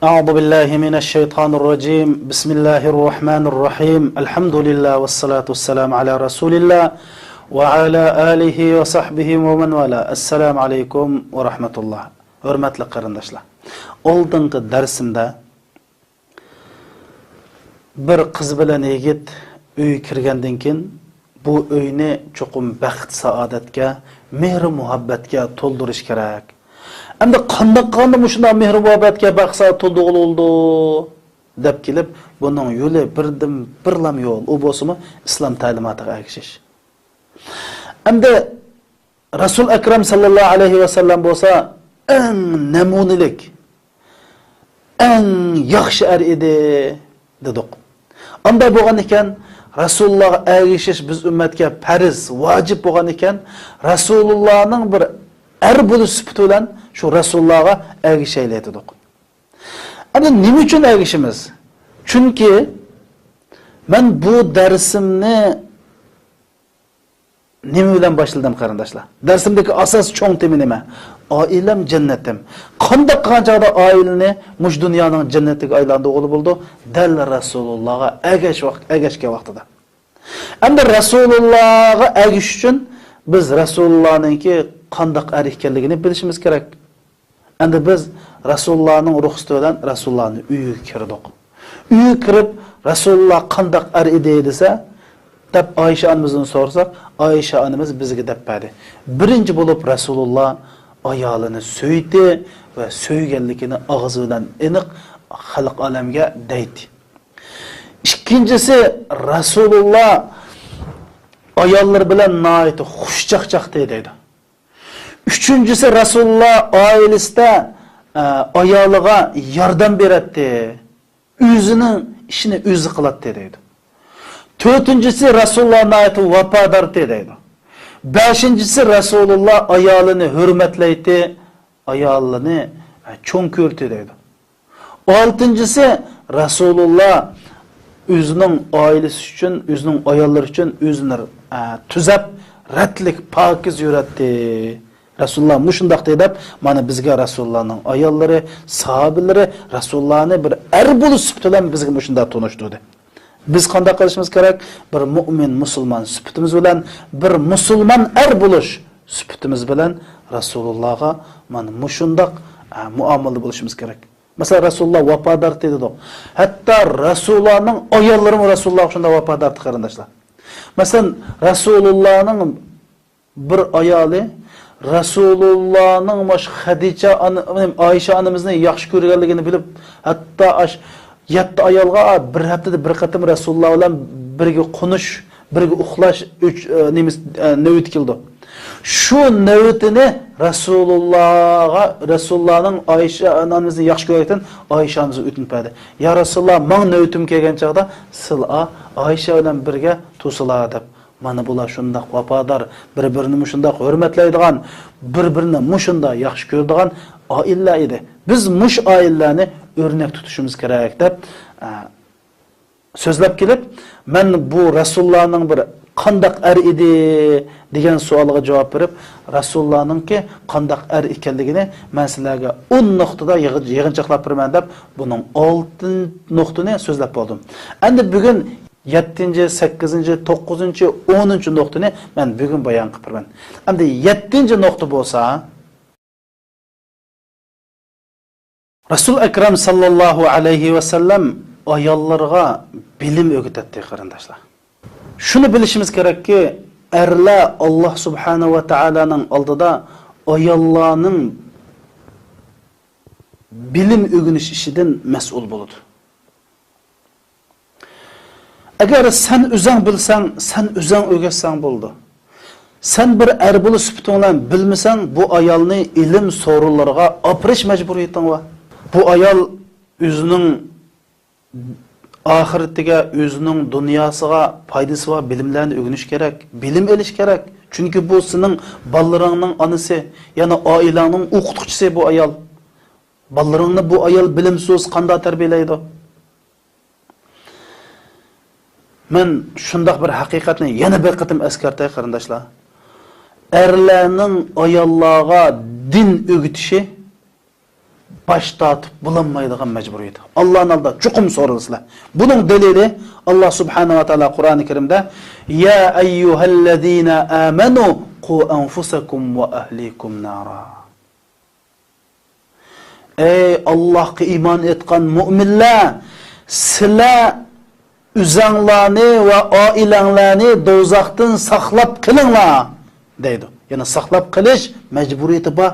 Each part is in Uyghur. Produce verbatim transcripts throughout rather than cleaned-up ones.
أعوذ بالله من الشيطان الرجيم. بسم الله الرحمن الرحيم. الحمد لله والصلاة والسلام على رسول الله وعلى آله وصحبه ومن والاه. السلام عليكم ورحمة الله. ھۆرمەتلىك قېرىنداشلار، ئالدىنقى دەرسىمدە بىر قىز بىلەن يىگىت ئۆيگە كىرگەندىن كېيىن، بۇ ئۆينى چوقۇم بەخت-سائادەتكە، مېھرى-مۇھەببەتكە تولدۇرۇش كېرەك. ئەمدى قانداق قىلغاندا مۇشۇنداق مېھرى-مۇھەببەتكە، بەخت-سائادەت تولدۇرغىلى بولىدۇ؟ دەپ كېلىپ، بۇنىڭ يولى بىردىن بىرلام يول، ئۇ بولسىمۇ ئىسلام تەلىماتىغا ئەگىشىش. ئەمدى رەسۇل ئەكرەم ساللاللاھۇ ئەلەيھى ۋەسەللەم بولسا ئەڭ نەمۇنىلىك، ئەڭ ياخشى ئەر ئىدى، دېدۇق. ئانداق بولغان ئىكەن، رەسۇلۇللاغا ئەگىشىش بىز ئۈممەتكە پەرز، ۋاجىپ بولغان ئىكەن، رەسۇلۇللانىڭ بىر ئەر بولۇش سۈپىتى بىلەن شۇ رەسۇلۇللاغا ئەگىشەيلى، دېدۇق. ئەمدى نېمە ئۈچۈن ئەگىشىمىز؟ چۈنكى مەن بۇ دەرسىمنى نېمە بىلەن باشلىدىم، قېرىنداشلار؟ دەرسىمدىكى ئاساس چوڭ تېما نېمە؟ ئائىلەم جەننىتىم. قانداق قىلغان چاغدا ئائىلىنى مۇشۇ دۇنيانىڭ جەننىتىگە ئايلاندۇرغىلى بولىدۇ؟ دەل رەسۇلۇللاغا ئەگەش ۋاق-، ئەگەشكەن ۋاقتىدا. ئەمدى رەسۇلۇللاغا ئەگىشىش ئۈچۈن بىز رەسۇلۇللانىڭكى قانداق ئەر ئىكەنلىكىنى بىلىشىمىز كېرەك. ئەمدى بىز رەسۇلۇللانىڭ رۇخسىتى بىلەن رەسۇلۇللانىڭ ئۆيىگە كىردۇق. ئۆيگە كىرىپ، رەسۇلۇللا قانداق ئەر ئىدى دېسە، دەپ ئائىشە ئانىمىزدىن سورىساق، ئائىشە ئانىمىز بىزگە دەپ بەردى. بىرىنچى بولۇپ رەسۇلۇللا ئايالىنى سۆيدى ۋە سۆيگەنلىكىنى ئاغزى بىلەن ئېنىق خەلق ئالەمگە دەيدى. ئىككىنچىسى، رەسۇلۇللا ئاياللىرى بىلەن ناھايىتى خۇش چاقچاقتى دەيدۇ. ئۈچىنچىسى، رەسۇلۇللا ئائىلىسىدە، ئە، ئايالىغا ياردەم بېرەتتى، ئۆزىنىڭ ئىشىنى ئۆزى قىلاتتى دەيدۇ. تۆتىنچىسى، رەسۇلۇللا ناھايىتى ۋاپادارتى دەيدۇ. بەشىنچىسى، رەسۇلۇللا ئايالىنى ھۆرمەتلەيتتى، ئايالىنى، ئە، چوڭ كۆرتى دەيدۇ. ئالتىنچىسى، رەسۇلۇللا ئۆزىنىڭ ئائىلىسى ئۈچۈن، ئۆزىنىڭ ئاياللىرى ئۈچۈن ئۆزىنى، ئە، تۈزەپ، رەتلىك، پاكىز يۈرەتتى. رەسۇلۇللا مۇشۇنداقتى دەپ، مانا بىزگە رەسۇلۇللانىڭ ئاياللىرى، ساھابىلىرى رەسۇلۇللانى بىر ئەر بولۇش سۈپىتى بىلەن بىزگە مۇشۇنداق تونۇشتۇردى. بىز قانداق قىلىشىمىز كېرەك؟ بىر مۇئمىن مۇسۇلمان سۈپىتىمىز بىلەن، بىر مۇسۇلمان ئەر بولۇش سۈپىتىمىز بىلەن رەسۇلۇللاغا مانا مۇشۇنداق، ئە، مۇئامىلىدە بولۇشىمىز كېرەك. مەسىلەن، رەسۇلۇللا ۋاپادارتى دېدۇق. ھەتتا رەسۇلۇللانىڭ ئاياللىرىمۇ رەسۇلۇللاغا شۇنداق ۋاپادارتى، قېرىنداشلار. مەسىلەن، رەسۇلۇللانىڭ بىر ئايالى رەسۇلۇللانىڭ مۇشۇ خەدىچە ئانا-، ئايشە ئانىمىزنى ياخشى كۆرگەنلىكىنى بىلىپ، ھەتتا ئاش يەتتە ئايالغا بىر ھەپتىدە بىر قېتىم رەسۇلۇللا بىلەن بىرگە قونۇش، بىرگە ئۇخلاش ئۆچ-، ئە، نېمىسى، ئە، نۆۋىتى كېلىدۇ. شۇ نۆۋىتىنى رەسۇلۇللاغا، رەسۇلۇللانىڭ ئايشە ئانىمىزنى ياخشى كۆرگەنلىكتىن ئايشە ئانىمىزغا ئۆتۈنۈپ بەردى. يا رەسۇلۇللا، ماڭ نۆۋىتىم كەلگەن چاغدا سىلى ئايشە بىلەن بىرگە تۇرسىلا دەپ. مانا بۇلار شۇنداق ۋاپادار، بىر-بىرىنى مۇشۇنداق ھۆرمەتلەيدىغان، بىر-بىرىنى مۇشۇنداق ياخشى كۆرىدىغان ئائىلىلەر ئىدى. بىز مۇشۇ ئائىلىلەرنى ئۆرنەك تۇتۇشىمىز كېرەك دەپ، ئە، سۆزلەپ كېلىپ، مەن بۇ رەسۇلۇللانىڭ بىر قانداق ئەر ئىدى دېگەن سوئالغا جاۋاب بېرىپ، رەسۇلۇللانىڭكى قانداق ئەر ئىكەنلىكىنى مەن سىلەرگە ئون نۇقتىدا يىغ-، يىغىنچاقلاپ بېرىمەن دەپ، بۇنىڭ ئالتە نۇقتىنى سۆزلەپ بولدۇم. ئەمدى بۈگۈن يەتتىنچى، سەككىزىنچى، توققۇزىنچى، ئونىنچى نۇقتىنى مەن بۈگۈن بايان قىلىپ بېرىمەن. ئەمدى يەتتىنچى نۇقتا بولسا، رەسۇل ئەكرەم ساللاللاھۇ ئەلەيھى ۋەسەللەم ئاياللىرىغا بىلىم ئۆگىتەتتى، قېرىنداشلار. شۇنى بىلىشىمىز كېرەككى، ئەرلەر ئاللاھ سۇبھانەھۇ ۋە تائالانىڭ ئالدىدا ئاياللارنىڭ بىلىم ئۆگىنىش ئىشىدىن مەسئۇل بولىدۇ. ئەگەر سەن ئۆزەڭ بىلسەڭ، سەن ئۆزەڭ ئۆگەتسەڭ بولىدۇ. سەن بىر ئەر بولۇش سۈپىتىڭ بىلەن بىلمىسەڭ، بۇ ئايالنى ئىلىم سورۇنلىرىغا ئاپىرىش مەجبۇرىيىتىڭ بار. بۇ ئايال ئۆزىنىڭ ئاخىرىتىگە، ئۆزىنىڭ دۇنياسىغا پايدىسى بار بىلىملەرنى ئۆگىنىش كېرەك، بىلىم ئېلىش كېرەك. چۈنكى بۇ سېنىڭ بالىلىرىڭنىڭ ئانىسى، يەنى ئائىلەڭنىڭ ئوقۇتقۇچىسى بۇ ئايال. بالىلىرىڭنى بۇ ئايال بىلىمسىز قانداق تەربىيەلەيدۇ؟ مەن شۇنداق بىر ھەقىقەتنى يەنە بىر قېتىم ئەسكەرتەي، قېرىنداشلار. ئەرلەرنىڭ ئاياللارغا دىن ئۆگىتىشى باش تارتىپ بولالمايدىغان مەجبۇرىيەت. ئاللانىڭ ئالدىدا چوقۇم سورىلىسىلەر. بۇنىڭ دەلىلى، ئاللا سۇبھانەھۇ ۋە تائالا قۇرئانى كەرىمدە، يا ئەييۇھەللەزىنە ئامەنۇ قۇ ئەنفۇسەكۇم ۋە ئەھلىكۇم نارا. ئەي ئاللاھقا ئىمان ئېيتقان مۆمىنلەر، سىلەر ئۆزەڭلارنى ۋە ئائىلەڭلارنى دوزاختىن ساقلاپ قېلىڭلار، دەيدۇ. يەنى ساقلاپ قېلىش مەجبۇرىيىتى بار.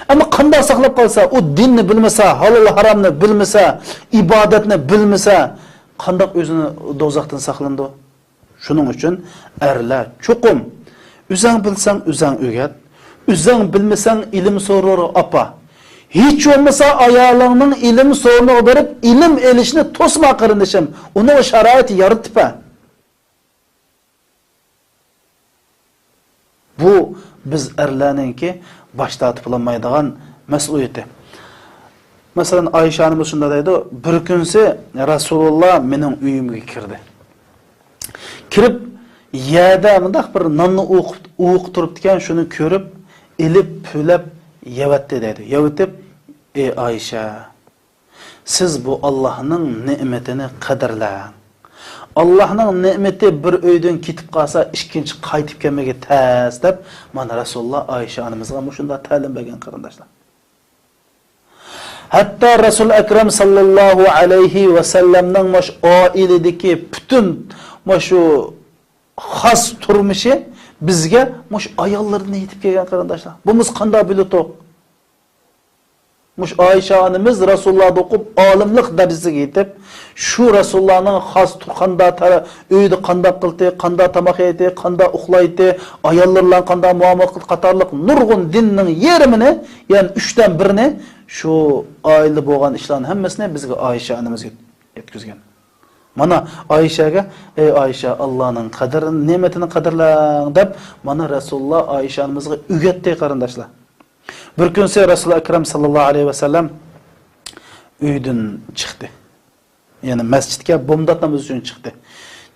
ئەمما قانداق ساقلاپ قالسا، ئۇ دىننى بىلمىسە، ھالال ھارامنى بىلمىسە، ئىبادەتنى بىلمىسە، قانداق ئۆزىنى دوزاختىن ساقلىنىدۇ؟ شۇنىڭ ئۈچۈن ئەرلەر چوقۇم ئۆزەڭ بىلسەڭ ئۆزەڭ ئۆگەت، ئۆزەڭ بىلمىسەڭ ئىلىم سورىغا ئاپا. ھېچ بولمىسا ئايالىڭنىڭ ئىلىم سورىنىغا بېرىپ ئىلىم ئېلىشنى توسما قېرىندىشىم، ئۇنىڭغا شارائىت يارىتىپ بەر. بۇ بىز ئەرلەرنىڭكى باش تارتىپ بولالمايدىغان مەسئۇلىيىتى. مەسىلەن، ئائىشە ئانىمىز شۇنداق دەيدۇ، بىر كۈنسى رەسۇلۇللا مېنىڭ ئۆيۈمگە كىردى. كىرىپ، يەردە مۇنداق بىر ناننى ئوقۇپ، ئوقۇپ تۇرۇپتىكەن، شۇنى كۆرۈپ، ئېلىپ، پۈۋلەپ يەۋەتتى دەيدۇ. يەۋېتىپ، ئى ئائىشە، سىز بۇ ئاللاھنىڭ نېمىتىنى قەدىرلەڭ. ئاللاھنىڭ نېمىتى بىر ئۆيدىن كېتىپ قالسا، ئىككىنچى قايتىپ كەلمىگە تەس، دەپ، مانا رەسۇلۇللا ئائىشە ئانىمىزغا مۇشۇنداق تەلىم بەرگەن، قېرىنداشلار. ھەتتا رەسۇل ئەكرەم ساللاللاھۇ ئەلەيھى ۋەسەللەمنىڭ مۇشۇ ئائىلىدىكى پۈتۈن مۇشۇ خاس تۇرمۇشى بىزگە مۇشۇ ئاياللىرىدىن يېتىپ كەلگەن، قېرىنداشلار. بۇ بىز قانداق بىلىدۇق؟ مۇشۇ ئائىشە ئانىمىز رەسۇلۇللادا ئوقۇپ، ئالىملىق دەرىجىسىگە يېتىپ، شۇ رەسۇلۇللانىڭ خاس تۇرغاندا تەر-، ئۆيىدە قانداق قىلدى، قانداق تاماق يەيتتى، قانداق ئۇخلايتتى، ئاياللىرى بىلەن قانداق مۇئامىلە قىلدى قاتارلىق نۇرغۇن دىننىڭ يېرىمىنى، يەنى ئۈچتىن بىرىنى شۇ ئائىلىدە بولغان ئىشلارنىڭ ھەممىسىنى بىزگە ئائىشە ئانىمىز يەتكۈزگەن. مانا ئائىشەگە، ئەي ئائىشە، ئاللانىڭ قەدرىنى، نېمىتىنى قەدىرلەڭ، دەپ، مانا رەسۇلۇللا ئائىشە ئانىمىزغا ئۆگەتتى، قېرىنداشلار. بىر كۈنسى رەسۇل ئەكرەم ساللاللاھۇ ئەلەيھى ۋەسەللەم ئۆيدىن چىقتى. يەنى مەسچىتكە بومدات نامىزى ئۈچۈن چىقتى.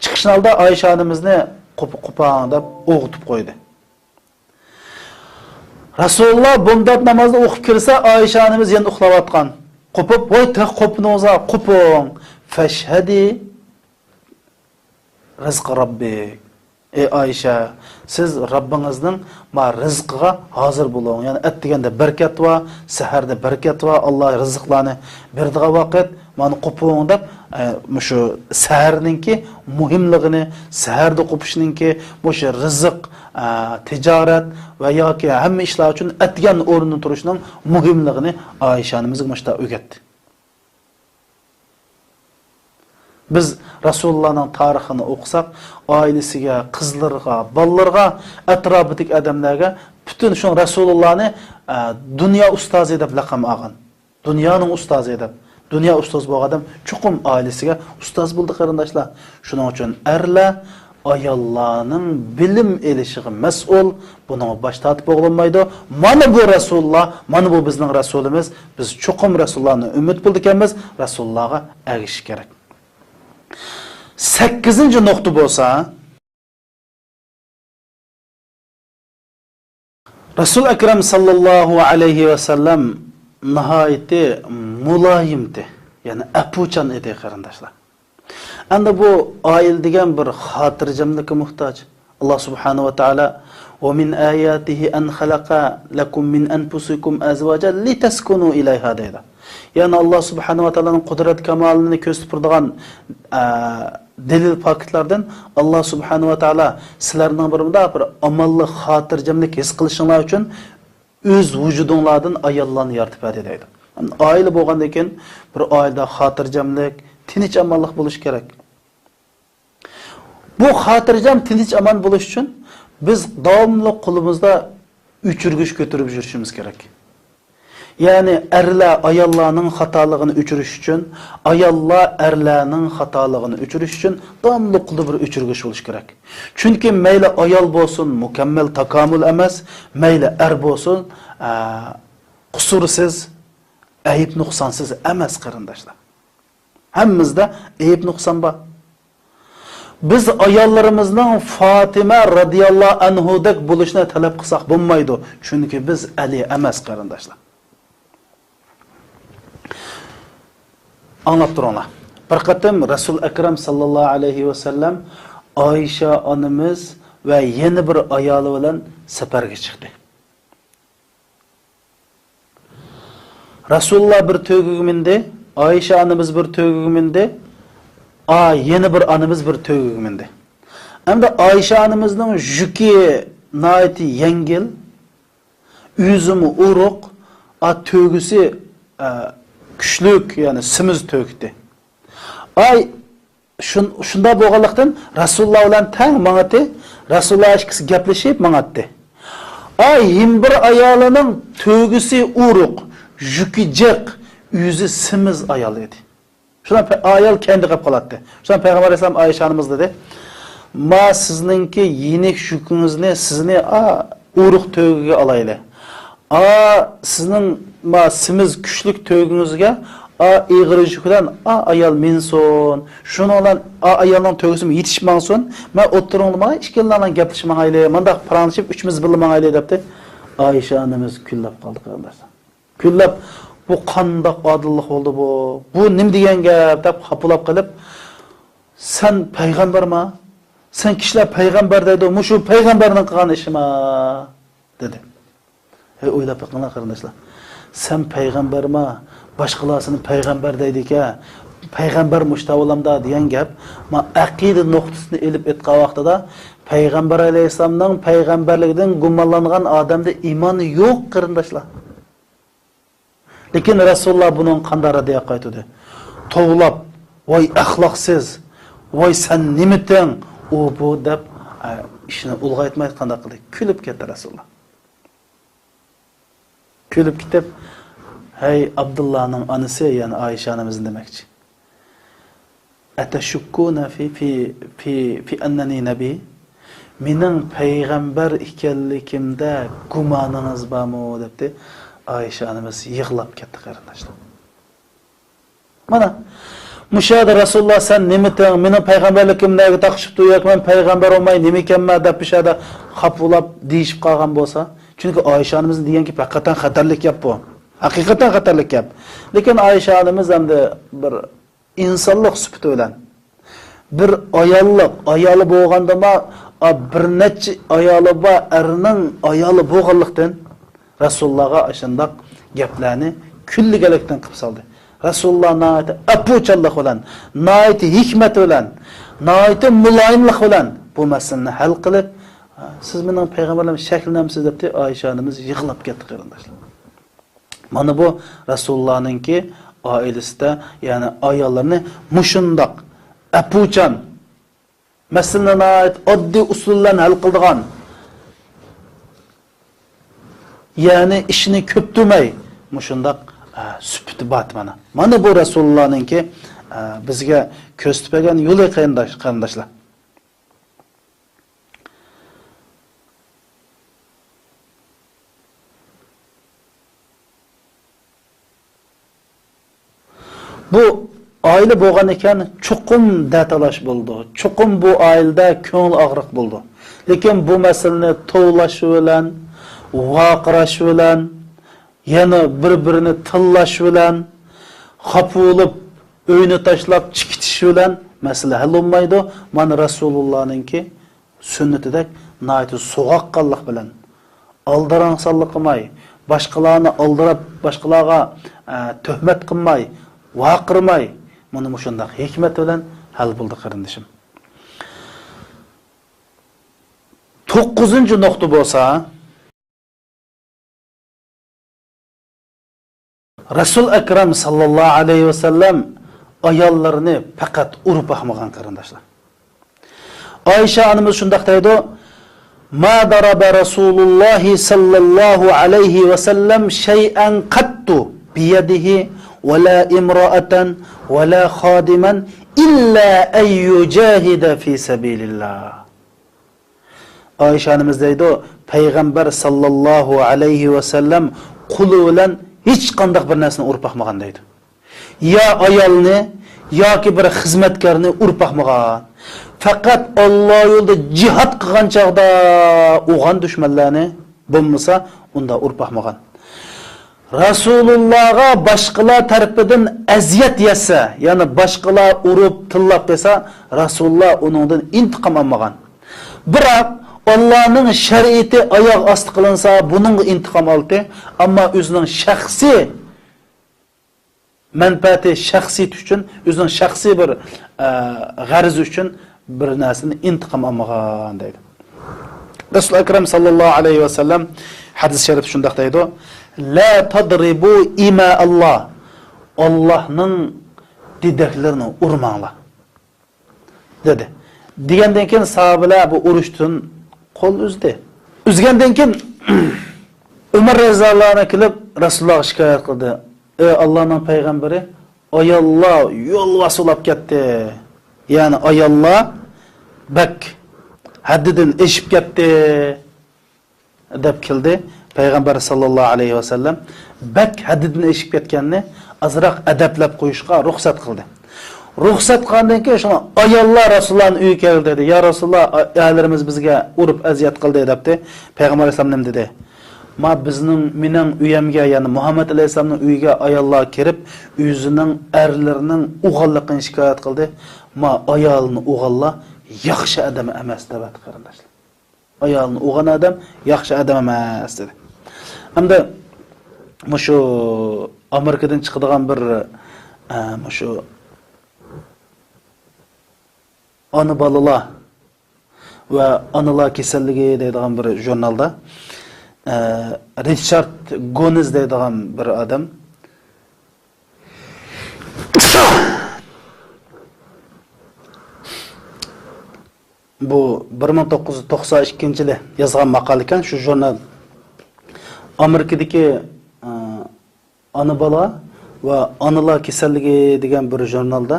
چىقىشىنىڭ ئالدىدا ئائىشە ئانىمىزنى قوپ-، قوپاڭ دەپ ئويغىتىپ قويدى. رەسۇلۇللا بومدات نامازنى ئوقۇپ كىرسە، ئائىشە ئانىمىز يەنە ئۇخلاۋاتقان. قوپۇپ، ۋاي، تېخى قوپمىدىڭىزا، قوپۇڭ. فەشھەدى رىزقى رەببىك. ئەي ئائىشە، سىز رەببىڭىزنىڭ ما رىزقىغا ھازىر بولۇڭ. يەنى ئەتىگەندە بەرىكەت بار، سەھەردە بەرىكەت بار، ئاللا رىزىقلارنى بېرىدىغان ۋاقىت، مانا قوپۇڭ دەپ، ئە، مۇشۇ سەھەرنىڭكى مۇھىملىقىنى، سەھەردە قوپۇشنىڭكى مۇشۇ رىزىق، ئە، تىجارەت ۋە ياكى ھەممە ئىشلار ئۈچۈن ئەتىگەن ئورنىدا تۇرۇشنىڭ مۇھىملىقىنى ئائىشە ئانىمىزغا مۇشۇنداق ئۆگەتتى. بىز رەسۇلۇللانىڭ تارىخىنى ئوقۇساق، ئائىلىسىگە، قىزلىرىغا، بالىلىرىغا، ئەتراپىدىكى ئادەملەرگە پۈتۈن شۇ رەسۇلۇللانى، ئە، دۇنيا ئۇستازى دەپ لەقەم ئالغان. دۇنيانىڭ ئۇستازى دەپ. دۇنيا ئۇستاز بولغان ئادەم چوقۇم ئائىلىسىگە ئۇستاز بولدى، قېرىنداشلار. شۇنىڭ ئۈچۈن ئەرلەر ئاياللارنىڭ بىلىم ئېلىشىغا مەسئۇل، بۇنىڭغا باش تارتىپ بولغىلىمايدۇ. مانا بۇ رەسۇلۇللا، مانا بۇ بىزنىڭ رەسۇلىمىز. بىز چوقۇم رەسۇلۇللانى ئۈمىد بولىدىكەنمىز، رەسۇلۇللاغا ئەگىشىش كېرەك. سەككىزىنچى نۇقتا بولسا، رەسۇل ئەكرەم ساللاللاھۇ ئەلەيھى ۋەسەللەم ناھايىتى مۇلايىمتى، يەنى ئەپۇچان ئىدى، قېرىنداشلار. ئەمدى بۇ ئائىلە دېگەن بىر خاتىرجەملىككە موھتاج. ئاللا سۇبھانەھۇ ۋە تائالا، «ومن آياته أن خلق لكم من أنفسكم أزواجا لتسكنوا إليها» دەيدۇ. يەنى ئاللا سۇبھانەھۇ ۋە تائالانىڭ قۇدرەت كامالىنى كۆرسىتىپ تۇرىدىغان، ئە، دەلىل پاكىتلاردىن، ئاللا سۇبھانەھۇ ۋە تائالا سىلەرنىڭ بىر مۇنداق بىر ئامانلىق، خاتىرجەملىك ھېس قىلىشىڭلار ئۈچۈن ئۆز ۋۇجۇدۇڭلاردىن ئاياللارنى يارىتىپ بەردى دەيدۇ. ئائىلە بولغاندىن كېيىن بىر ئائىلىدە خاتىرجەملىك، تىنچ ئامانلىق بولۇشى كېرەك. بۇ خاتىرجەم، تىنچ ئامان بولۇش ئۈچۈن بىز داۋاملىق قولىمىزدا ئۆچۈرگۈچ كۆتۈرۈپ يۈرۈشىمىز كېرەك. يەنى ئەرلەر ئاياللارنىڭ خاتالىقىنى ئۆچۈرۈش ئۈچۈن، ئاياللار ئەرلەرنىڭ خاتالىقىنى ئۆچۈرۈش ئۈچۈن داۋاملىق قولدا بىر ئۆچۈرگۈچ بولۇشى كېرەك. چۈنكى مەيلى ئايال بولسۇن، مۇكەممەل تاكامۇل ئەمەس، مەيلى ئەر بولسۇن، ئە، قۇسۇرسىز، ئەيىب نۇقسانسىز ئەمەس، قېرىنداشلار. ھەممىمىزدە ئەيىب نۇقسان بار. بىز ئاياللىرىمىزنىڭ فاتىمە رەزىياللاھۇ ئەنھۇدەك بولۇشىنى تەلەپ قىلساق بولمايدۇ، چۈنكى بىز ئەلى ئەمەس، قېرىنداشلار. ئاڭلاپ تۇرۇڭلار. بىر قېتىم رەسۇل ئەكرەم ساللاللاھۇ ئەلەيھى ۋەسەللەم ئائىشە ئانىمىز ۋە يەنە بىر ئايالى بىلەن سەپەرگە چىقتى. رەسۇلۇللا بىر تۆگىگە مىندى، ئائىشە ئانىمىز بىر تۆگىگە مىندى، ئا، يەنە بىر ئانىمىز بىر تۆگىگە مىندى. ئەمدى ئائىشە ئانىمىزنىڭ يۈكى ناھايىتى يەڭگىل، ئۆزىمۇ ئورۇق، ئا، تۆگىسى، ئە، كۈچلۈك، يەنى سېمىز تۆگىتى. ئاي، شۇن-، شۇنداق بولغانلىقتىن، رەسۇلۇللا بىلەن تەڭ ماڭاتتى. رەسۇلۇللا ئىككىسى گەپلىشىپ ماڭاتتى. ئاي، ھېم بىر ئايالىنىڭ تۆگىسى ئورۇق، يۈكى جىق، ئۆزى سېمىز ئايال ئىدى. شۇنداق پە-، ئايال كەينىدە قېلىپ قالاتتى. شۇنداق پەيغەمبەر ئەلەيھىسسالام ئائىشە ئانىمىز دېدى، ما سىزنىڭكى يېنىك يۈكىڭىزنى، سىزنى، ئا، ئورۇق تۆگىگە ئالايلى. ئا، سىزنىڭ، ما، سېمىز كۈچلۈك تۆگىڭىزگە، ئا، ئېغىر يۈك بىلەن، ئا، ئايال مىنسۇن. شۇنىڭ بىلەن، ئا، ئايالنىڭ تۆگىسىمۇ يېتىشىپ ماڭسۇن. مەن ئوتتۇرىڭدا ماڭاي، ئىككىلىڭلار گەپلىشىپ ماڭايلى. مۇنداق پاراڭلىشىپ، ئۈچىمىز بىللە ماڭايلى، دەپتۇ. ئائىشە ئانىمىز كۈنلەپ قالدى، قېرىنداشلار. كۈنلەپ، بۇ قانداق ئادىللىق بولدى بۇ؟ بۇ نېمە دېگەن گەپ؟ دەپ خاپىلاپ قېلىپ، سەن پەيغەمبەرما؟ سەن كىشىلەر پەيغەمبەر دەيدۇ، مۇشۇ پەيغەمبەرنىڭ قىلغان ئىشىما؟ دېدى. ھەي، ئويلاپ بېقىڭلار، قېرىنداشلار. سەن پەيغەمبەرما؟ باشقىلار سېنى پەيغەمبەر دەيدىكەن، پەيغەمبەر مۇشۇ تاۋۇلامدا دېگەن گەپ، ما، ئەقىدە نۇقتىسىنى ئېلىپ ئېيتقان ۋاقتىدا، پەيغەمبەر ئەلەيھىسسالامنىڭ پەيغەمبەرلىكىدىن گۇمانلانغان ئادەمدە ئىمان يوق، قېرىنداشلار. لېكىن رەسۇلۇللا بۇنىڭغا قانداق رەددىيە قايتۇردى؟ توۋلاپ، ۋاي ئەخلاقسىز، ۋاي سەن نېمىتىڭ، ئۇ بۇ دەپ، ئە، ئىشنى ئۇلغايتماي قانداق قىلدى؟ كۈلۈپ كەتتى رەسۇلۇللا. كۈلۈپ كېتىپ، ھەي ئابدۇللانىڭ ئانىسى، يەنى ئائىشە ئانىمىزنى دېمەكچى. «ئەتەشۇككۇنە فى، فى، فى، فى ئەننەنى نەبىي؟» مېنىڭ پەيغەمبەر ئىكەنلىكىمدە گۇمانىڭىز بارمۇ؟ دەپتۇ. ئائىشە ئانىمىز يىغلاپ كەتتى، قېرىنداشلار. مانا، مۇشۇ يەردە رەسۇلۇللا، سەن نېمىتىڭ؟ مېنىڭ پەيغەمبەرلىكىم نەگە تاقىشىپتۇ؟ ياكى مەن پەيغەمبەر بولماي نېمىكەنمەن دەپ مۇشۇ يەردە خاپىلاپ دېيىشىپ قالغان بولسا. چۈنكى ئائىشە ئانىمىزنىڭ دېگەن گېپى ھەقىقەتەن خەتەرلىك گەپ بۇ. ھەقىقەتەن خەتەرلىك گەپ. لېكىن ئائىشە ئانىمىز ئەمدى بىر ئىنسانلىق سۈپىتى بىلەن، بىر ئاياللىق، ئايالى بولغاندىمۇ، ئا، بىر نەچچە ئايالى بار ئەرنىڭ ئايالى بولغانلىقتىن، رەسۇلۇللاغا ئاشۇنداق گەپلەرنى كۈنلىگەنلىكتىن قىلىپ سالدى. رەسۇلۇللا ناھايىتى ئەپۇچانلىق بىلەن، ناھايىتى ھېكمەت بىلەن، ناھايىتى مۇلايىملىق بىلەن بۇ مەسىلىنى ھەل قىلىپ، سىز مېنىڭ پەيغەمبەرلىرىمگە شەكلىنەمسىز دەپتۇ، ئائىشە ئانىمىز يىغلاپ كەتتى، قېرىنداشلار. مانا بۇ رەسۇلۇللانىڭكى ئائىلىسىدە، يەنى ئاياللىرىنى مۇشۇنداق ئەپۇچان، مەسىلىنى ناھايىتى ئاددىي ئۇسۇل بىلەن ھەل قىلىدىغان، يەنى ئىشنى كۆپتۈرمەي، مۇشۇنداق، ئە، سۈپىتى بار مانا. مانا بۇ رەسۇلۇللانىڭكى، ئە، بىزگە كۆرسىتىپ بەرگەن يولى، قېرىنداش، قېرىنداشلار. بۇ ئائىلە بولغان ئىكەن، چوقۇم دەتالاش بولىدۇ. چوقۇم بۇ ئائىلىدە كۆڭۈل ئاغرىق بولىدۇ. لېكىن بۇ مەسىلىنى توۋلاش بىلەن، ۋارقىراش بىلەن، يەنە بىر-بىرىنى تىللاش بىلەن، خاپا بولۇپ، ئۆينى تاشلاپ چىقىتىش بىلەن مەسىلە ھەل بولمايدۇ. مانا رەسۇلۇللانىڭكى سۈننىتىدەك ناھايىتى سوغۇققانلىق بىلەن، ئالدىراڭسانلىق قىلماي، باشقىلارنى ئالدىراپ، باشقىلارغا، ئە، تۆھمەت قىلماي، ۋارقىرىماي، مانا مۇشۇنداق ھېكمەت بىلەن ھەل بولدى، قېرىندىشىم. توققۇزىنچى نۇقتا بولسا، رەسۇل ئەكرەم ساللاللاھۇ ئەلەيھى ۋەسەللەم ئاياللىرىنى پەقەت ئۇرۇپ باقمىغان، قېرىنداشلار. ئائىشە ئانىمىز شۇنداق دەيدۇ: «ما ضرب رسول الله صلى الله عليه وسلم شيئا قط بيده ولا امرأة ولا خادما إلا أن يجاهد في سبيل الله.» ئائىشە ئانىمىز دەيدۇ، پەيغەمبەر ساللاللاھۇ ئەلەيھى ۋەسەللەم قولى بىلەن ھېچقانداق بىر نەرسىنى ئۇرۇپ باقمىغان دەيدۇ. يا ئايالنى، ياكى بىر خىزمەتكارنى ئۇرۇپ باقمىغان. پەقەت ئاللا يولىدا جىھاد قىلغان چاغدا ئۇرغان دۈشمەنلەرنى، بولمىسا ئۇنداق ئۇرۇپ باقمىغان. رەسۇلۇللاغا باشقىلار تەرىپىدىن ئەزىيەت يەتسە، يەنى باشقىلار ئۇرۇپ، تىللاپ قىلسا، رەسۇلۇللا ئۇنىڭدىن ئىنتىقام ئالمىغان. بىراق، ئاللانىڭ شەرىئىتى ئاياغ ئاستى قىلىنسا، بۇنىڭغا ئىنتىقام ئالدى. ئەمما ئۆزىنىڭ شەخسىي مەنپەئەتى، شەخسىيىتى ئۈچۈن، ئۆزىنىڭ شەخسىي بىر، ئە، غەرىزى ئۈچۈن بىر نەرسىدىن ئىنتىقام ئالمىغان دەيدۇ. رەسۇل ئەكرەم ساللاللاھۇ ئەلەيھى ۋەسەللەم ھەدىس شەرىپتە شۇنداق دەيدۇ: «لا تضربوا إماء الله». ئاللانىڭ دېدەكلىرىنى ئۇرماڭلار، دېدى. دېگەندىن كېيىن ساھابىلەر بۇ ئۇرۇشتىن قول ئۈزدى. ئۈزگەندىن كېيىن ئۆمەر رەزىياللاھۇ ئەنھۇ كېلىپ رەسۇلۇللاھقا شىكايەت قىلدى: «ئەي ئاللانىڭ پەيغەمبىرى، ئاياللار يولۋاس بولاپ كەتتى. يەنى ئاياللار بەك ھەددىدىن ئېشىپ كەتتى» دەپ كەلدى. پەيغەمبەر ساللاللاھۇ ئەلەيھى ۋەسەللەم بەك ھەددىدىن ئېشىپ كەتكەننى ئازراق ئەدەپلەپ قويۇشقا رۇخسەت قىلدى. رۇخسەت قىلغاندىن كېيىن شۇڭا ئاياللار رەسۇلۇللانىڭ ئۆيىگە كەلدى، دېدى: «يا رەسۇلۇللا، ئەرلىرىمىز بىزگە ئۇرۇپ ئەزىيەت قىلدى» دەپتۇ. پەيغەمبەر ئەلەيھىسسالام نېمە دېدى؟ «ما بىزنىڭ، مېنىڭ ئۆيۈمگە، يەنى مۇھەممەد ئەلەيھىسسالامنىڭ ئۆيىگە ئاياللار كىرىپ، ئۆزىنىڭ ئەرلىرىنىڭ ئوغانلىقىنى شىكايەت قىلدى. ما ئايالىنى ئوغانلار ياخشى ئادەم ئەمەس» دەۋەتتى، قېرىنداشلار. ئايالىنى ئوغان ئادەم ياخشى ئادەم ئەمەس دېدى. ئەمدى مۇشۇ ئامېرىكىدىن چىقىدىغان بىر، ئە، مۇشۇ ئانا بالىلار ۋە ئانىلار كېسەللىكى دەيدىغان بىر ژۇرنالدا، ئە، رىچارد گونز دەيدىغان بىر ئادەم، بۇ بىر مىڭ توققۇز يۈز توقسان ئىككىنچى يىلى يازغان ماقالە ئىكەن، شۇ ژۇرنال ئامېرىكىدىكى، ئە، ئانا بالا ۋە ئانىلار كېسەللىكى دېگەن بىر ژۇرنالدا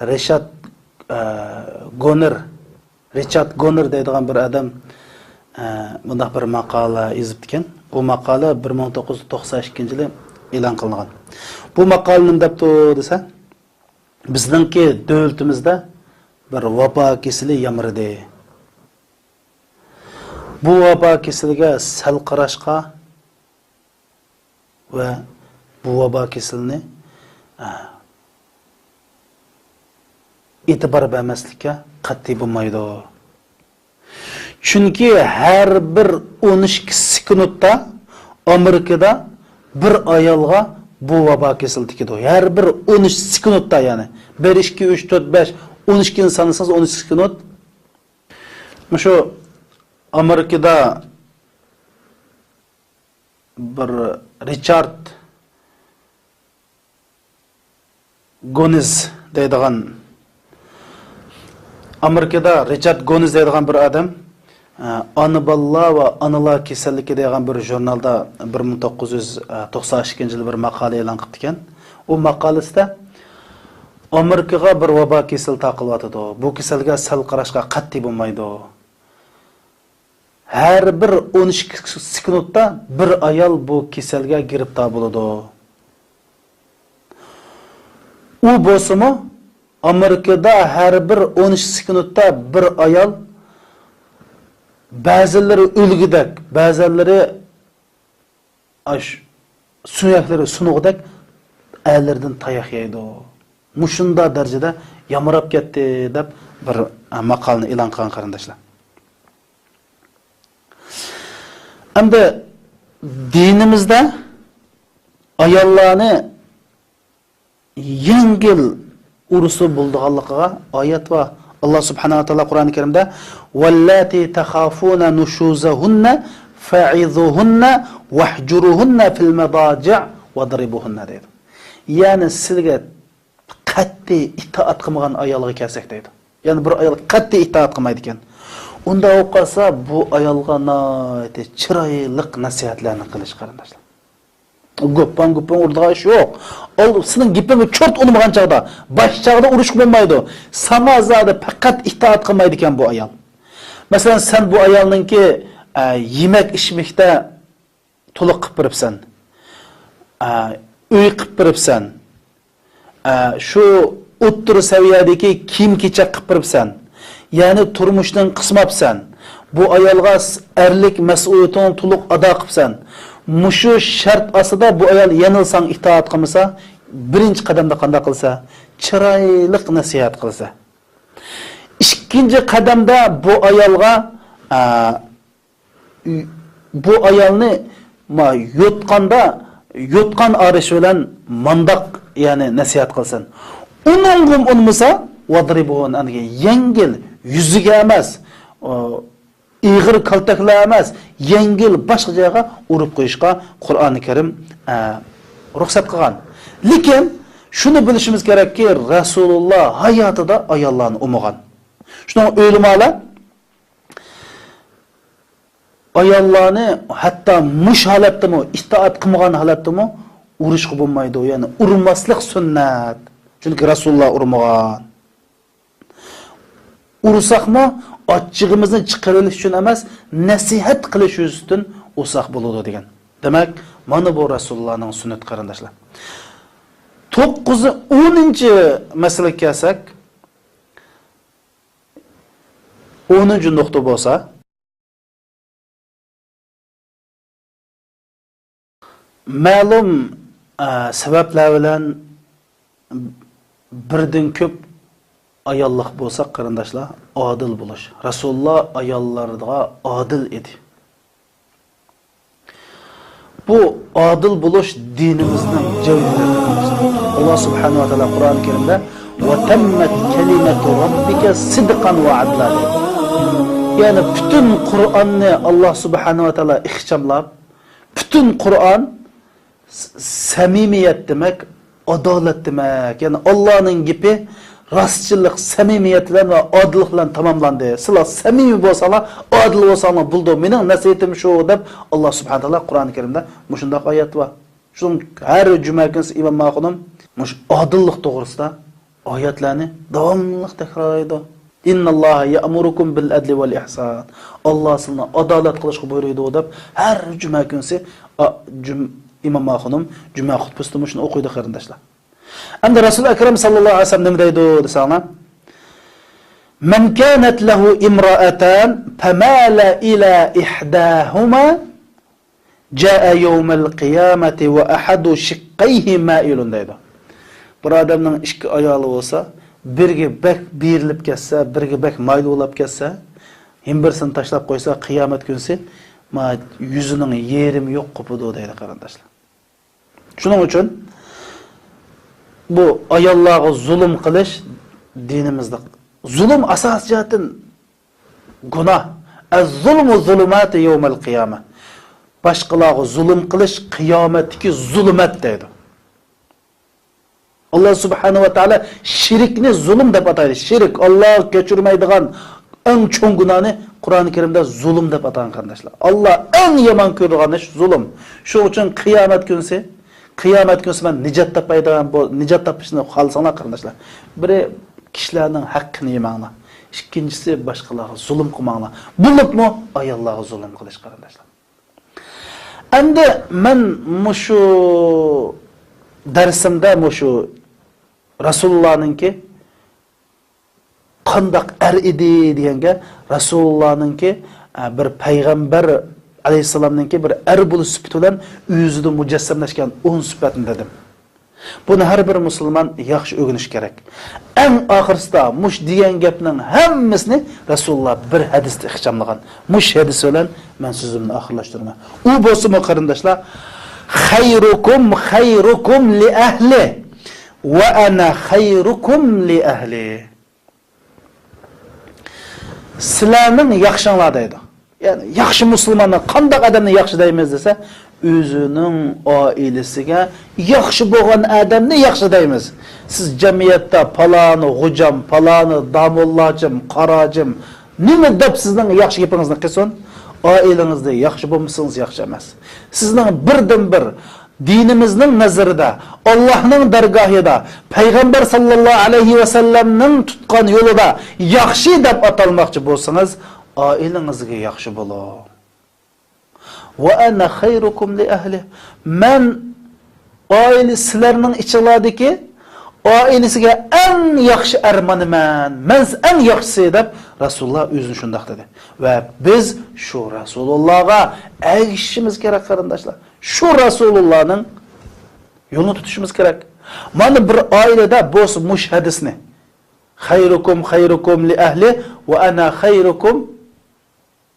رىشارد، ئە، گونېر، رىچارد گونېر دەيدىغان بىر ئادەم، ئە، مۇنداق بىر ماقالە يېزىپتىكەن. بۇ ماقالە بىر مىڭ توققۇز يۈز توقسان ئىككىنچى يىلى ئېلان قىلىنغان. بۇ ماقالە نېمە دەپتۇ دېسە، بىزنىڭكى دۆلىتىمىزدە بىر ۋابا كېسىلى يامرىدى. بۇ ۋابا كېسىلىگە سەل قاراشقا ۋە بۇ ۋابا كېسىلىنى، ئە، ئېتىبار بەرمەسلىككە قەتئىي بولمايدۇ. چۈنكى ھەر بىر ئون ئىككى سېكۇنتتا ئامېرىكىدا بىر ئايالغا بۇ ۋابا كېسىلى تېگىدۇ. ھەر بىر ئون ئىككى سېكۇنتتا، يەنى بىر، ئىككى، ئۈچ، تۆت، بەش، ئون ئىككىنى سانىسىڭىز، ئون ئىككى سېكۇنت. مۇشۇ ئامېرىكىدا بىر رىچارد گونز دەيدىغان، ئامېرىكىدا رىچارد گونز دەيدىغان بىر ئادەم، ئە، ئانا بالىلار ۋە ئانىلار كېسەللىكى دەيدىغان بىر ژۇرنالدا بىر مىڭ توققۇز يۈز توقسان ئىككىنچى يىلى بىر ماقالە ئېلان قىپتىكەن. ئۇ ماقالىسىدە ئامېرىكىغا بىر ۋابا كېسىلى تارقىلىۋاتىدۇ. بۇ كېسەلگە سەل قاراشقا قەتئىي بولمايدۇ. ھەر بىر ئون ئىككى سېكۇنتتا بىر ئايال بۇ كېسەلگە گىرىپتار بولىدۇ. ئۇ بولسىمۇ، ئامېرىكىدا ھەر بىر ئون ئىككى سېكۇنتتا بىر ئايال، بەزىلىرى ئۆلگۈدەك، بەزىلىرى ئاش-، سۆڭەكلىرى سۇنغۇدەك ئەرلىرىدىن تاياق يەيدۇ. مۇشۇنداق دەرىجىدە يامراپ كەتتى دەپ بىر، ئە، ماقالىنى ئېلان قىلغان، قېرىنداشلار. ئەمدى دىنىمىزدە ئاياللارنى يەڭگىل ئۇرسا بولىدىغانلىقىغا ئايەت بار. ئاللا سۇبھانەھۇ ۋە تائالا قۇرئانى كەرىمدە: «واللاتي تخافون نشوزهن فعظوهن واهجروهن في المضاجع واضربوهن» دەيدۇ. يەنى سىلەرگە قەتئىي ئىتائەت قىلمىغان ئايالغا كەلسەك دەيدۇ. يەنى بىر ئايال قەتئىي ئىتائەت قىلمايدىكەن. ئۇنداق بولۇپ قالسا، بۇ ئايالغا ناھايىتى چىرايلىق نەسىھەتلەرنى قىلىش، قېرىنداشلار. گۇپپاڭ گۇپپاڭ ئۇرىدىغان ئىش يوق. ئال، سېنىڭ گېپىڭگە چورت ئۇنىمىغان چاغدا، باش چاغدا ئۇرۇشقا بولمايدۇ. ساڭا زادى پەقەت ئىتائەت قىلمايدىكەن بۇ ئايال. مەسىلەن، سەن بۇ ئايالنىڭكى، ئە، يېمەك ئىچمەكتە تولۇق قىلىپ بېرىپسەن. ئە، ئۆي قىلىپ بېرىپسەن. ئە، شۇ ئوتتۇرا سەۋىيەدىكى كىيىم-كېچەك قىلىپ بېرىپسەن. يەنى تۇرمۇشنى قىسماپسەن. بۇ ئايالغا س-، ئەرلىك مەسئۇلىيىتىڭنى تولۇق ئادا قىپسەن. مۇشۇ شەرت ئاستىدا بۇ ئايال يەنىلا ساڭا ئىتائەت قىلمىسا، بىرىنچى قەدەمدە قانداق قىلسا؟ چىرايلىق نەسىھەت قىلسا. ئىككىنچى قەدەمدە بۇ ئايالغا، ئا، بۇ ئايالنى ما يوتقاندا، يوتقان ئارىش بىلەن مانداق، يەنى نەسىھەت قىلسۇن. ئۇنىڭغىمۇ ئۇنىمىسا، ۋەضرىبۇھۇننە، يەنگىل، يۈزىگە ئەمەس، ئېغىر كالتەكلەر ئەمەس، يەنگىل باشقا جايغا ئۇرۇپ قويۇشقا قۇرئانى كەرىم، ئە، رۇخسەت قىلغان. لېكىن شۇنى بىلىشىمىز كېرەككى، رەسۇلۇللا ھاياتىدا ئاياللارنى ئۇرمىغان. شۇنىڭ ئۆلىمالار ئاياللارنى ھەتتا مۇش ھالەتتىمۇ، ئىتائەت قىلمىغان ھالەتتىمۇ ئۇرۇشقا بولمايدۇ. يەنى ئۇرماسلىق سۈننەت. چۈنكى رەسۇلۇللا ئۇرمىغان. ئۇرساقمۇ ئاچچىقىمىزنى چىقىرىۋېلىش ئۈچۈن ئەمەس، نەسىھەت قىلىش يۈزىسىدىن ئۇرساق بولىدۇ دېگەن. دېمەك، مانا بۇ رەسۇلۇللانىڭ سۈننىتى، قېرىنداشلار. توققۇز، ئونىنچى مەسىلىگە كەلسەك، ئونىنچى نۇقتا بولسا، مەلۇم، ئە، سەۋەبلەر بىلەن بىردىن كۆپ ئاياللىق بولساق، قېرىنداشلار، ئادىل بولۇش. رەسۇلۇللا ئاياللارغا ئادىل ئىدى. بۇ ئادىل بولۇش دىنىمىزنىڭ جەۋھىرى، قېرىنداشلار. ئاللا سۇبھانەھۇ ۋە تائالا قۇرئانى كەرىمدە، «وتمت كلمة ربك صدقا وعدلا» دەيدۇ. يەنى پۈتۈن قۇرئاننى ئاللا سۇبھانەھۇ ۋە تائالا ئىخچاملاپ، پۈتۈن قۇرئان س-، سەمىمىيەت دېمەك، ئادالەت دېمەك. يەنى ئاللانىڭ گېپى راستچىللىق، سەمىمىيەت بىلەن ۋە ئادىللىق بىلەن تاماملاندى. سىلەر سەمىمىي بولساڭلار، ئادىل بولساڭلار بولىدۇ. مېنىڭ نەسىھىتىم شۇ، دەپ ئاللا سۇبھانەھۇ ۋە تائالا قۇرئانى كەرىمدە مۇشۇنداق ئايەت بار. شۇنىڭ ھەر جۈمە كۈنسى ئىمام ماخۇنۇم مۇشۇ ئادىللىق توغرىسىدا ئايەتلەرنى داۋاملىق تەكرارلايدۇ. «إن الله يأمركم بالعدل والإحسان» ئاللا سىلەرنى ئادالەت قىلىشقا بۇيرۇيدۇ دەپ ھەر جۈمە كۈنسى ئا-، جۈم-، ئىمام ماخۇنۇم جۈمە خۇتبىسىدا مۇشۇنى ئوقۇيدۇ، قېرىنداشلار. ئەمدى رەسۇل ئەكرەم ساللاللاھۇ ئەلەيھى ۋەسەللەم نېمە دەيدۇ دېسەڭلار؟ «من كانت له امرأتان فمال إلى إحداهما جاء يوم القيامة وأحد شقيه مائل» دەيدۇ. بىر ئادەمنىڭ ئىككى ئايالى بولسا، بىرىگە بەك بېرىلىپ كەتسە، بىرىگە بەك مايىل بولاپ كەتسە، ھېم بىرسىنى تاشلاپ قويسا، قىيامەت كۈنسى ما يۈزىنىڭ يېرىمى يوق قوپىدۇ دەيدۇ، قېرىنداشلار. شۇنىڭ ئۈچۈن بۇ ئاياللارغا زۇلۇم قىلىش دىنىمىزدا، زۇلۇم ئاساسىي جەھەتتىن گۇناھ. «الظلم ظلمات يوم القيامة». باشقىلارغا زۇلۇم قىلىش قىيامەتتىكى زۇلۇمەت دەيدۇ. ئاللا سۇبھانەھۇ ۋە تائالا شىركنى زۇلۇم دەپ ئاتايدۇ. شىرك، ئاللا كەچۈرمەيدىغان ئەڭ چوڭ گۇناھنى قۇرئانى كەرىمدە زۇلۇم دەپ ئاتىغان، قېرىنداشلار. ئاللا ئەڭ يامان كۆرىدىغان ئىش زۇلۇم. شۇنىڭ ئۈچۈن قىيامەت كۈنسى، قىيامەت كۈنسى مەن نىجات تاپايدىغان بۇ، نىجات تاپىشنى خالىساڭلار، قېرىنداشلار، بىرى، كىشىلەرنىڭ ھەققىنى يېمەڭلار. ئىككىنچىسى، باشقىلارغا زۇلۇم قىلماڭلار. بولۇپمۇ ئاياللارغا زۇلۇم قىلىش، قېرىنداشلار. ئەمدى مەن مۇشۇ دەرسىمدە مۇشۇ رەسۇلۇللانىڭكى قانداق ئەر ئىدى دېگەنگە، رەسۇلۇللانىڭكى، ئە، بىر پەيغەمبەر ئەلەيھىسسالامنىڭكى بىر ئەر بولۇش سۈپىتى بىلەن ئۆزىدە مۇجەسسەملەشكەن ئون سۈپەتنى دېدىم. بۇنى ھەر بىر مۇسۇلمان ياخشى ئۆگىنىشى كېرەك. ئەڭ ئاخىرسىدا مۇش دېگەن گەپنىڭ ھەممىسىنى رەسۇلۇللا بىر ھەدىستە ئىخچاملىغان. مۇش ھەدىس بىلەن مەن سۆزۈمنى ئاخىرلاشتۇرىمەن. ئۇ بولسىمۇ، قېرىنداشلار، «خيركم خيركم لأهله وأنا خيركم لأهلي». سىلەرنىڭ ياخشىڭلار دەيدۇ. يەنى ياخشى مۇسۇلماننى، قانداق ئادەمنى ياخشى دەيمىز دېسە، ئۆزىنىڭ ئائىلىسىگە ياخشى بولغان ئادەمنى ياخشى دەيمىز. سىز جەمئىيەتتە پالانى غوجام، پالانى داموللاچىم، قاراجىم، نېمە دەپ سىزنىڭ ياخشى گېپىڭىزنى قىلسۇن؟ ئائىلىڭىزدە ياخشى بولمىسىڭىز ياخشى ئەمەس. سىزنىڭ بىردىنبىر دىنىمىزنىڭ نەزىرىدە، ئاللاھنىڭ دەرگاھىدا، پەيغەمبەر ساللاللاھۇ ئەلەيھى ۋەسەللەمنىڭ تۇتقان يولىدا ياخشى دەپ ئاتالماقچى بولسىڭىز، ئائىلىڭىزگە ياخشى بولۇڭ. «وأنا خيركم لأهلي». مەن ئائىلە، سىلەرنىڭ ئىچىڭلاردىكى ئائىلىسىگە ئەڭ ياخشى ئەر مانا مەن، مەن ئەڭ ياخشىسى، دەپ رەسۇلۇللا ئۆزىنى شۇنداق دېدى. ۋە بىز شۇ رەسۇلۇللاغا ئەگىشىشىمىز كېرەك، قېرىنداشلار. شۇ رەسۇلۇللانىڭ يولىنى تۇتۇشىمىز كېرەك. مانا بىر ئائىلىدە بولسا مۇشۇ ھەدىسنى، خەيرۇكۇم خەيرۇكۇم لىئەھلى ۋە ئەنە خەيرۇكۇم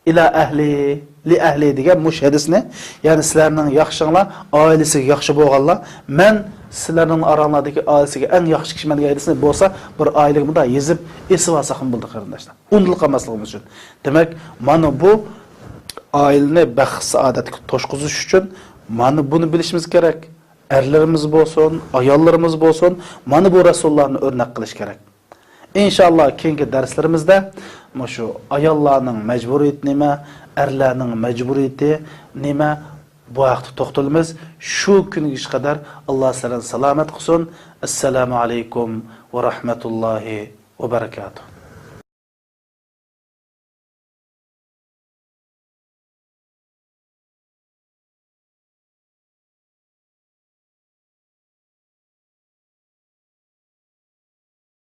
ئىلە ئەھلى، لىئەھلى دېگەن مۇشۇ ھەدىسنى، يەنى سىلەرنىڭ ياخشىڭلار ئائىلىسىگە ياخشى بولغانلار، مەن سىلەرنىڭ ئاراڭلاردىكى ئائىلىسىگە ئەڭ ياخشى كىشىمەن دېگەن ھەدىسنى بولسا بىر ئائىلىگە مۇنداق يېزىپ ئېسىۋالساقمۇ بولىدۇ، قېرىنداشلار. ئۇنتۇلۇپ قالماسلىقىمىز ئۈچۈن. دېمەك، مانا بۇ ئائىلىنى بەخت سائادەتكە توشقۇزۇش ئۈچۈن مانا بۇنى بىلىشىمىز كېرەك. ئەرلىرىمىز بولسۇن، ئاياللىرىمىز بولسۇن، مانا بۇ رەسۇللارنى ئۆرنەك قىلىش كېرەك. ئىنشاللا كېيىنكى دەرسلىرىمىزدە مۇشۇ ئاياللارنىڭ مەجبۇرىيىتى نېمە، ئەرلەرنىڭ مەجبۇرىيىتى نېمە، بۇ ھەقتە توختىلىمىز. شۇ كۈنگىچە قەدەر ئاللا سىلەرنى سالامەت قىلسۇن. ئەسسالامۇ ئەلەيكۇم ۋە رەھمەتۇللاھى ۋە بەرىكاتۇھ.